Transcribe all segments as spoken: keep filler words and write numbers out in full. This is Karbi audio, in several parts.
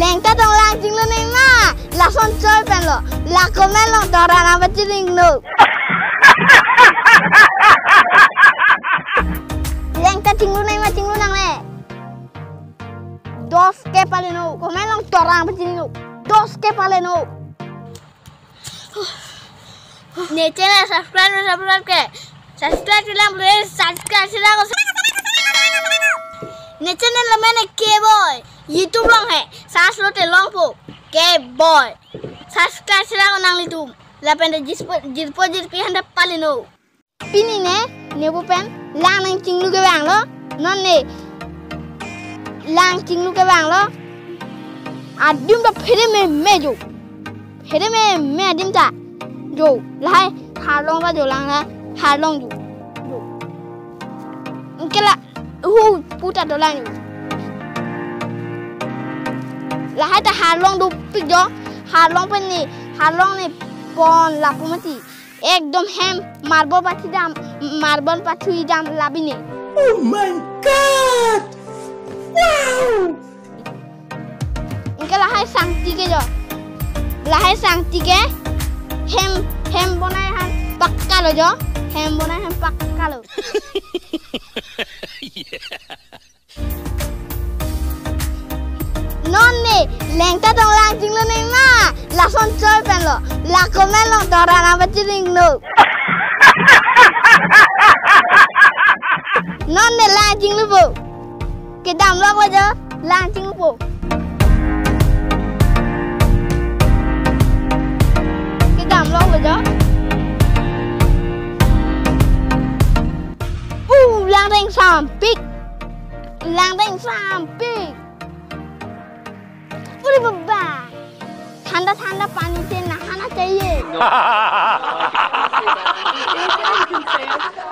Lengta tong lang chinglu nang ma. Lason choi pen lo. La comment along dorana pachini nang. Lengta chinglu nang ma, chinglu nangne. Dos K pale non. Comment along dorana pachini nang. Dos K pale non. Ne channel subscribe, subscribe ke. Subscribe chelang, please. Subscribe chelang. Ne channel amen ke boy. YouTube along he. Search lote longpo. Ke boy. Subscribe chelang nanglitum. Lapen de jirpo, jirpo jirpi aphan ta pale non. Pini ne, ne bo pen lang nang chinglu ke bang lo. Non ne lang chinglu ke bang lo. Adim ta phere meme jo. Phere meme adim ta. Jo, lahai harlong ta jo lang la, harlong jo. Jo. Anke la, hu puta dolang jo. Lahai ta harlong dopik jo, harlong pen ne, harlong ne pon lapu mati. Ekdom hem marble pathu dam, marble pathu dam labi ne. Oh my God! Wow! Anke lahai sangti ke jo. Lahai sangti ke hem, hem bonai aphan pakka lo jo. Hem bonai aphan pakka lo. Non ne, lengta tong lang chinglu nang ma. Lason choi pen lo. La comment along dorana pachini nang. Non ne lang chinglupo. Kedam lok lo jo, lang chinglupo. Kedam lok lo jo. Uh, lang reng sampik. Lang reng sampik. Ure baba. Thanda thanda pani se nahana chahiye.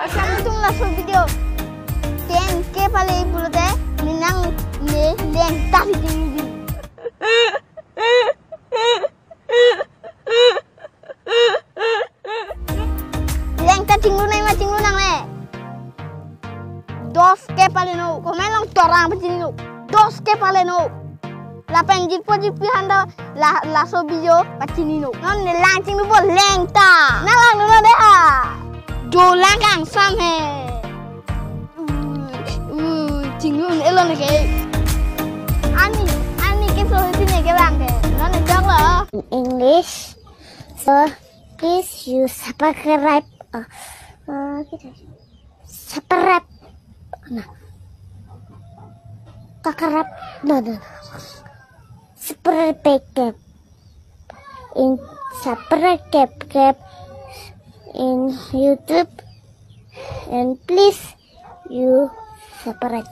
Acha, nelitum laso video ten K pale pulote ne nangne lengta si chinglu di. Lengta chinglu nang ma, chinglu nangne. Dos K pale non, comment along dorana pachini nang. Dos K pale non. Lapen jirpo jirpi aphan ta la, laso video pachini nang. Non ne lang chinglupo lengta. Nang lang non dei ha. Jo lang kangsam he. Ui, ui, chinglu un-e lo ne ke. Ani, ani ke so pine ke bang ke. Non ne jok lo. In English. So, please you subscribe. Uh, uh, subscribe. Nah. Subscribe. Nah, nah. Subscribe. In subscribe in YouTube. And please you subscribe.